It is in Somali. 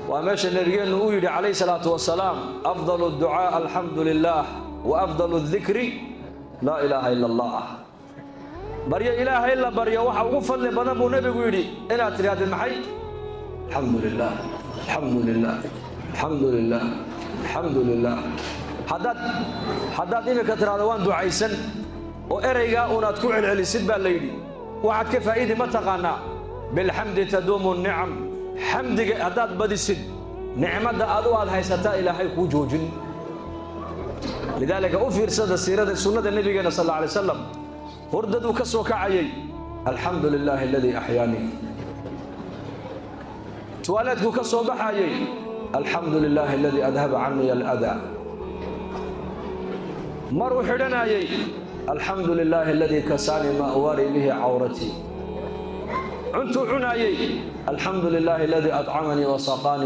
Waa meesha nabigeennu uu yidhi calayhi salaatu wasalaam: "Afdalu ducaa alxamdu lilah wa afdalu dikri laa ilaaha ila Allah." Baryo Ilaahay la baryo waxa ugu fadli badan, buu nebigu yidhi, inaad tidhahdid maxay? Alxamdu lilah, alxamdu lilah, alxamdu lilah, alxamdu lilah. Haddaad iminka tidhahdo "waan ducaysan" oo ereygaa unaad ku celcelisid, baa la yidhi, waxaad ka faa'iidi ma taqaanaa? Bilxamdi taduumu nicam. Xamdiga haddaad badisid, nicmadda adu aad haysataa Ilaahay kuu joojin. Lidaalika u fiirsada siirada sunnada nebigeena sal alla alay wasalam. Hurdaduu ka soo kacayay: "Alxamdu lilaahi aladii axyaanii." Tuwaaleedkuu ka soo baxayay: "Alxamdu lilaahi aladii adhaba canii aladaa." Maruu xidhanayay: "Alxamdu lilaahi aladii kasaanii maa uwaari bihi cawratii." Cuntuu cunaayey: "Alxamdu lilaahi aladii acamanii wasaqaanii."